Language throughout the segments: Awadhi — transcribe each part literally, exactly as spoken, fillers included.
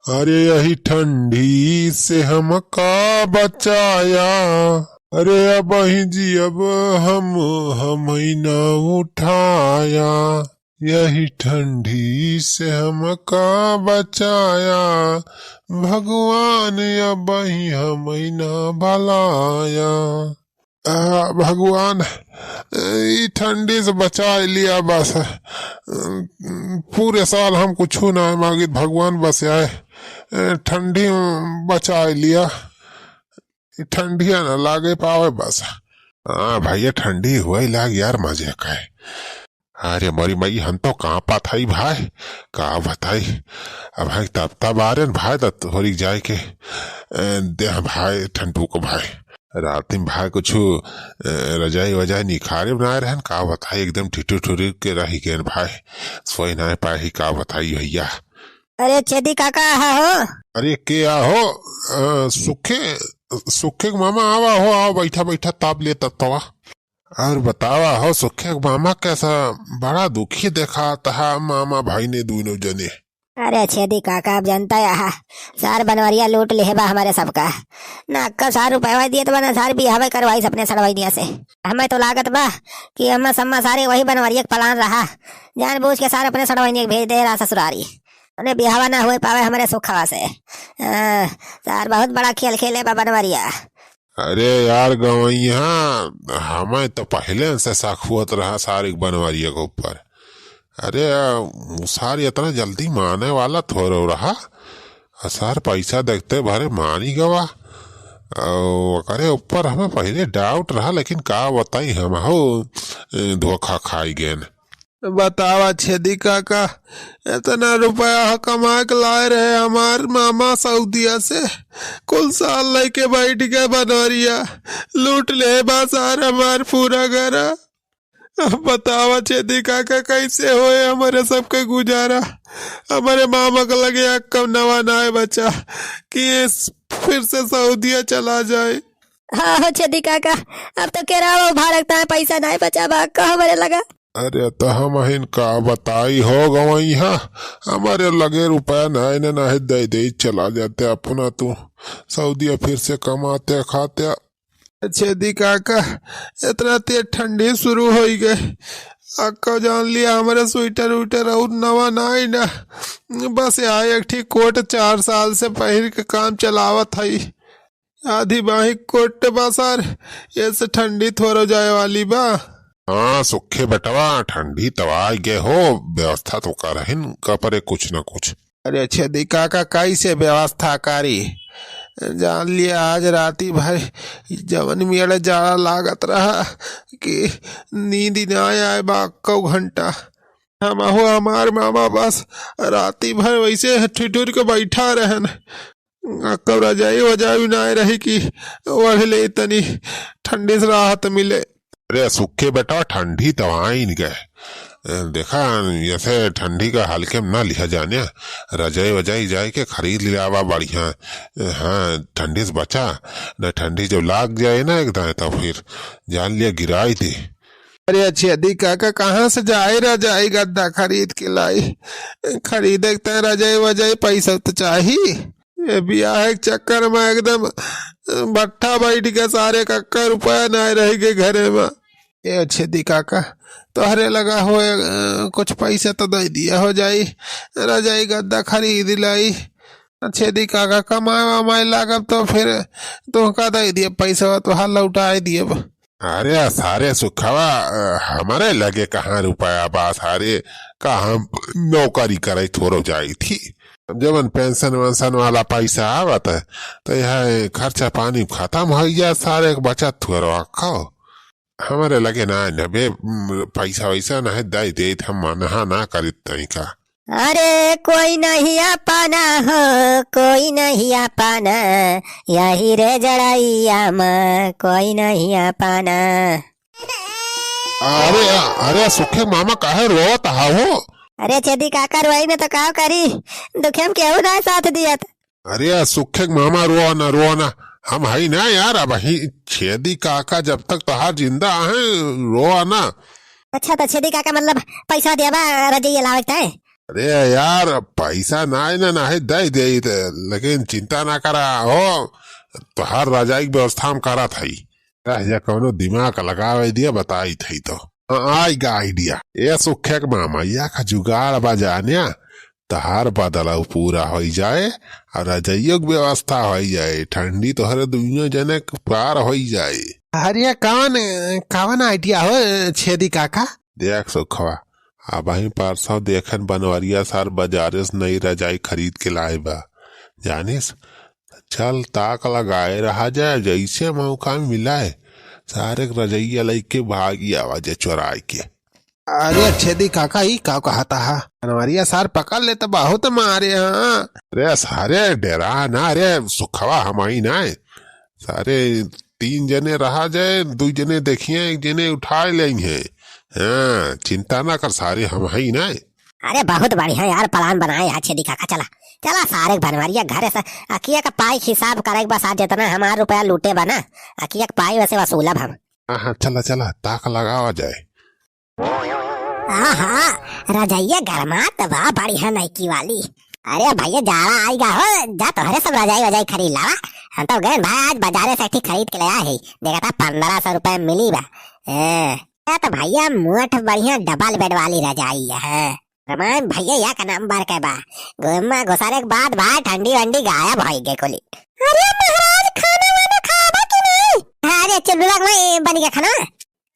अरे यही ठंडी से हमका बचाया, अरे अबहीं जियब हम, हमई ना उठाया। यही ठंडी से हमका बचाया, भगवान अबहीं हमई ना भलाया। आ, भगवान, ई ठंडी से बचाइ लिया बस। पूरे साल हम कुछु ना मांगित, भगवान बस आए, ठंडी बचाइ लिया, ठंडिया ना लागे पावे बस। हाँ भइया, ठंडी हुए लाग यार, मजे का है। अरे मोरी माई, हम तो कांपत हई भाई, का बताई। अब भाई तब तब आ रहे न भाई, त थोड़ी जाए के, ए, देह भाई ठंडू को भाई। रात में भाई कुछ, ए, रजाई वजाई निखारे बनाए रहन, का बताई, एकदम ठिठुर ठुर के रही गए भाई, सोई ना पाए ही, का बताई भइया। अरे छेदी काका, आहा हो। अरे के आ हो? अ, सुखे, सुखे के मामा, आवा हो, आओ, बैठा बैठा ताप ले तत्वा। और बतावा हो सुखे के मामा, कैसा बड़ा दुखी देखात हा मामा भाई ने दोनों जने। अरे छेदी काका, अब जनता आहा, सार बनवरिया लूट लिहे बा हमरे सबका। ना अक्का सार रुपया दिए तो बना सार बियाहवे करवाई अपने सड़वैनिया से। हमें तो लागत बा कि अम्मा सम्मा सारे वही बनवरिया के पलान रहा, जानबूझ के सार अपने सड़वैनिया के भेज दे रहा ससुरारी। उन्हें बियाहवा ना हुए पावे हमरे सुखवा से। आ, सार बहुत बड़ा खेल खेले बा बनवरिया। अरे यार गवैया, हमें तो पहले से शक हुअत रहा सार एक बनवरिया के ऊपर। अरे, उ सार इतना जल्दी माने वाला थोड़ो रहा। आ सार पैसा देखते भरे मानी गवा। आ ओकरे ऊपर हमें पहले डाउट रहा, लेकिन का बताई, हम हो, ए, धोखा खाई गए। बतावा छेदी काका, इतना रुपया कमा के लाए रहे हमार मामा सऊदिया से, कुल सार लेके बैठ गए बनवरिया, लूट ले बा सार हमार पूरा घर। अब बतावा छेदी काका, कैसे होए हमरे सबके गुजारा। हमरे मामा के लगे अक्का नवा नाय बचा कि ये फिर से सऊदिया चला जाए। हाँ हो छेदी काका, अब तो केरावा उभा रखता है, पैसा नाय बचा बा अक्का हमरे लगा। अरे तो हमहिन का बताई हो गवैया, हमरे लगे रुपया नाय न, नाय दे दे चला जाते अपना तू सऊदिया फिर से कमाते खाते। छेदी काका, इतना तेज ठंडी शुरू होई गए। अक्का जान लिया, हमरे स्वेटर उइटर और नवा नाई ना। बस यहाँ एक ठी कोट चार साल से पहिर के काम चलावत हई। आधी बाही कोट बा सार, ऐसे ठंडी थोरो जाए वाली बा। हाँ, सुखे बेटवा, ठंडी तवाई गए हो, व्यवस्था तो करहिन का परे कुछ ना कुछ। अरे छेदी काका, कैसे व्यवस्था करी? जान लिया, आज राती भर जवन मेड़ जाड़ा लागत रहा कि नींद ना आए बा एको घंटा। हम हो हमार मामा बस राती भर वैसे ठिठुर के बैठा रहन। अक्का रजाई वजाई ना रही कि ओढ़ ले तनी ठंडी से राहत मिले। अरे सुखे बेटा, ठंडी तवाइन गए। देखा, जैसे ठंडी का हल्के में ना लिहा जाने, रजाई वजाई जाए के खरीद लियावा बढ़िया। हाँ, ठंडी से बचा, न ठंडी जब लाग जाए ना एक दाएं, तो फिर जान लिया गिराई दे। अरे छेदी काका, कहाँ से जाए रजाई गद्दा खरीद के लाई? खरीदे के तय रजाई वजाई पैसा तो चाही। ये बियाह के चक्कर में एकदम भट्ठा बैठ के सारे कक्का रुपया ना रह गए घरे में। ए छेदी काका, तोहरे लगा हो, अ, कुछ पैसा तो दे दिया हो जाई, रजाई गद्दा खरीद लाई। छेदी काका, कमाए वमाए लागब तो फिर तुहका दे दिए पैसा, तोहार लौटाए दिए। अरे सारे सुखवा, अ, हमरे लगे कहाँ रुपया बा सारे, का हम नौकरी करे थोड़ो जाई थी। जवन पेंशन वेंशन वाला पैसा आवत है, तो यह खर्चा पानी खत्म हो गया, सारे के बचत थोड़ो रखो। हमरे लगे ना है न बे, म, पैसा वैसा ना है, दे दे, हम मना ना करित तई का। अरे कोई नहीं अपना हो, कोई नहीं अपना, यही रे जड़ैया में कोई नहीं अपना। अरे, अरे सुखे मामा काहे रोत हा हो? अरे छेदी काका रोई न तो का करी, दुखे में केहू ना साथ दियत। अरे सुखे मामा रो ना, रो ना, हम हई ना यार, अब ही छेदी काका जब तक तोहार जिंदा है, रो ना। अच्छा तो छेदी काका मतलब पैसा देबा रजैया लावे के ताय? अरे यार, पैसा नाहीं ना, नाहीं दे दे, लेकिन चिंता ना करा हो, तोहार रजाई के व्यवस्था हम करत हई। या कौनो दिमाग लगावे दिया, बताई थई तो। हाँ, आइगा idea। ए सुखे के मामा, या का जुगाड़ बा जान्या, तहार बदलाव पूरा होई जाए और रजइयो के व्यवस्था होई जाए, ठंडी तोहरे दुइयों जने के पार होई जाए। अरे कौन, कौन idea हो छेदी काका? देख सुखवा, अबहीं परसों देखन बनवरिया सार बजारे से नई रजाई खरीद के लाए बा, जानिस? चल ताक लगाए रहा जाए, जैसे मौका मिलाए, सारे के रजइया लइके भागी आवा जाए चोराए के। अरे छेदी काका, ई का कहता हा? बनवरिया सार पकड़ ले तो बहुत मारे हाँ। अरे सारे डेरा ना रे, सुखवा हमही ना है। सारे तीन जने रहा जाए, दुइ जने देखिए, एक जने उठाए लेइहैं। हाँ, चिंता ना कर, सारे हमही ना है। अरे बहुत बढ़िया यार, plan बनाए हा छेदी काका। चला, चला सारे बनवरिया घरे से अखिया का पाई हिसाब करे के बा, सार जितना हमार रुपया लूटे बा ना, अखिया का पाई वैसे वसूलब हम। हाँ, हाँ, चला, चला, ताक लगावा जाए। आहा, रजइया गरमात बा, बढ़िया नइकी वाली। अरे भइया, जाड़ा आइगा हो, जा तोहरे सब रजाई वजाई खरीद लावा। हम तो गए भाई, आज बजारे से एक ठे खरीद के ले आए ही। देखा था, पन्द्रह सौ रुपया में मिली बा। ए, या तो भइया, मोट बढ़िया double bed वाली रजाई है। रमायन भइया, या का नंबर के बा। घुमा घुसरे के बाद भाई, ठंडी वंडी गायब होई गे कुली। अरे महाराज, खाना वाना खाबा कि नहीं? अरे चुलबुला के माई, बन गया खाना।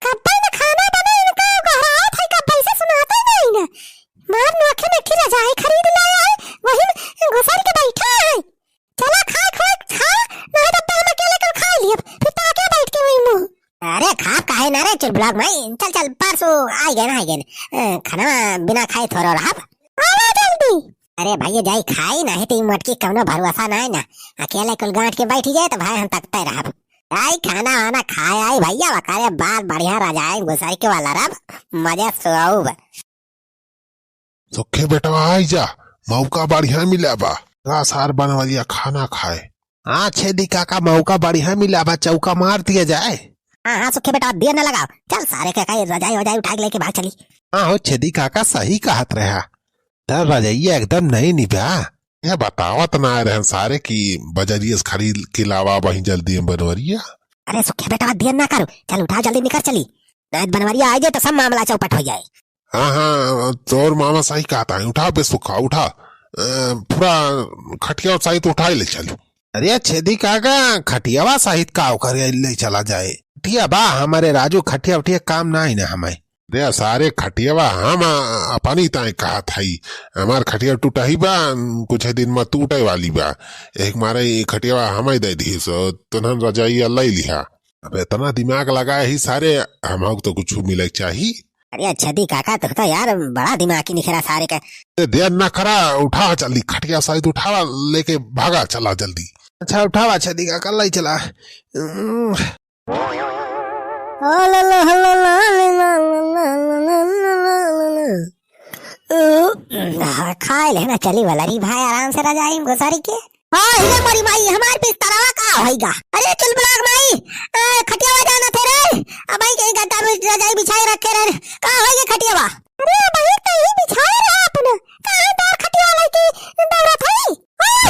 कब्बे न खाना बने, इनका गोहरात है, कब्बे से सुनाते ही नहीं ना। मार नोखे में एक ठे रजाई खरीद लाया है, वही में घुसर के बैठा है। चला खाए खोए खा, नहीं तो हम अकेले कल खा लिए, फिर तो आके बैठ के वही मुंह। अरे खाब काहे ना रे चुलबुला के माई, चल चल परसों आई गए ना, आई गए ना। अ, खाना बिना खाए थोड़ो रहब। आवा जल्दी। अरे भइया जाई खाई, नहीं तो ई मटकी कौनो भरोसा नहीं ना, अकेले कुल गांठ के बैठी जाए तो भाई हम तकते रहब। आई खाना वाना खाए आई भइया, वकारे बाद बढ़िया रजाई घुसर के वाला रब, मजे सोऊब। सुखे बेटवा आई जा, मौका बढ़िया मिला बा। गा सार बनवरिया खाना खाए। हाँ छेदी काका, मौका बढ़िया मिला बा, चौका मार दिया जाए। हाँ, हाँ, सुखे बेटवा, देर न लगाओ, चल सारे के काई रजाई वजाई उठा के लेके भाग चली। हाँ हो छेदी काका, सही कहत रहा। त रजइया एकदम नई निबा। ये बतावत ना रहन सारे कि बजरिया से खरीद के लावा वहीं जल्दी में बनवरिया। अरे सुखे बेटवा, देर ना करो, चल उठा जल्दी निकर चली, नहीं तो बनवरिया आ जाए तो सब मामला चौपट हो जाए। हाँ, हाँ, तोर मामा सही कहता है, उठा बे सुखा, उठा। अ, पूरा खटिया और साई तो उठा ही ले चल। अरे छेदी काका, खटियावा सहित का ओकर ले चला जाए? खटिया बा हमारे राजू, खटिया उठिया काम ना आई ना हमें। रे सारे खटियावा हम, अ, अपनी ताई कहत हई, हमार खटिया टूटा ही बा, कुछ दिन में टूटे वाली बा, एक मारे ई खटियावा हमें दे दी सो, तुनहन रजाइया ले लिहा। अब इतना दिमाग लगाए ही सारे, हम तो कुछ मिले के चाही। अरे छेदी काका, तू तो यार बड़ा दिमागी निखरा सारे के। ए, देर ना करा, उठा जल्दी, खटिया साइड उठावा, लेके भागा, चला जल्दी। अच्छा उठावा छेदी काका, ले चला। उम्म। उम्म, खाए लेना चली वाला री भाई, आराम से रजाई में घुसरी के। हाँ, हिले मरी माई, हमार बिस्तरवा का होइगा? अरे चुलबुला के माई, ए, खटियावा जाना थे रे। अब आई कहीं गद्दा में रजाई बिछाए रखे रहे। का होइगा खटियावा? अरे भाई, कहीं बिछाए रहे अपना। कहाँ तोर खटियावा लेके दौड़त हई? ओ,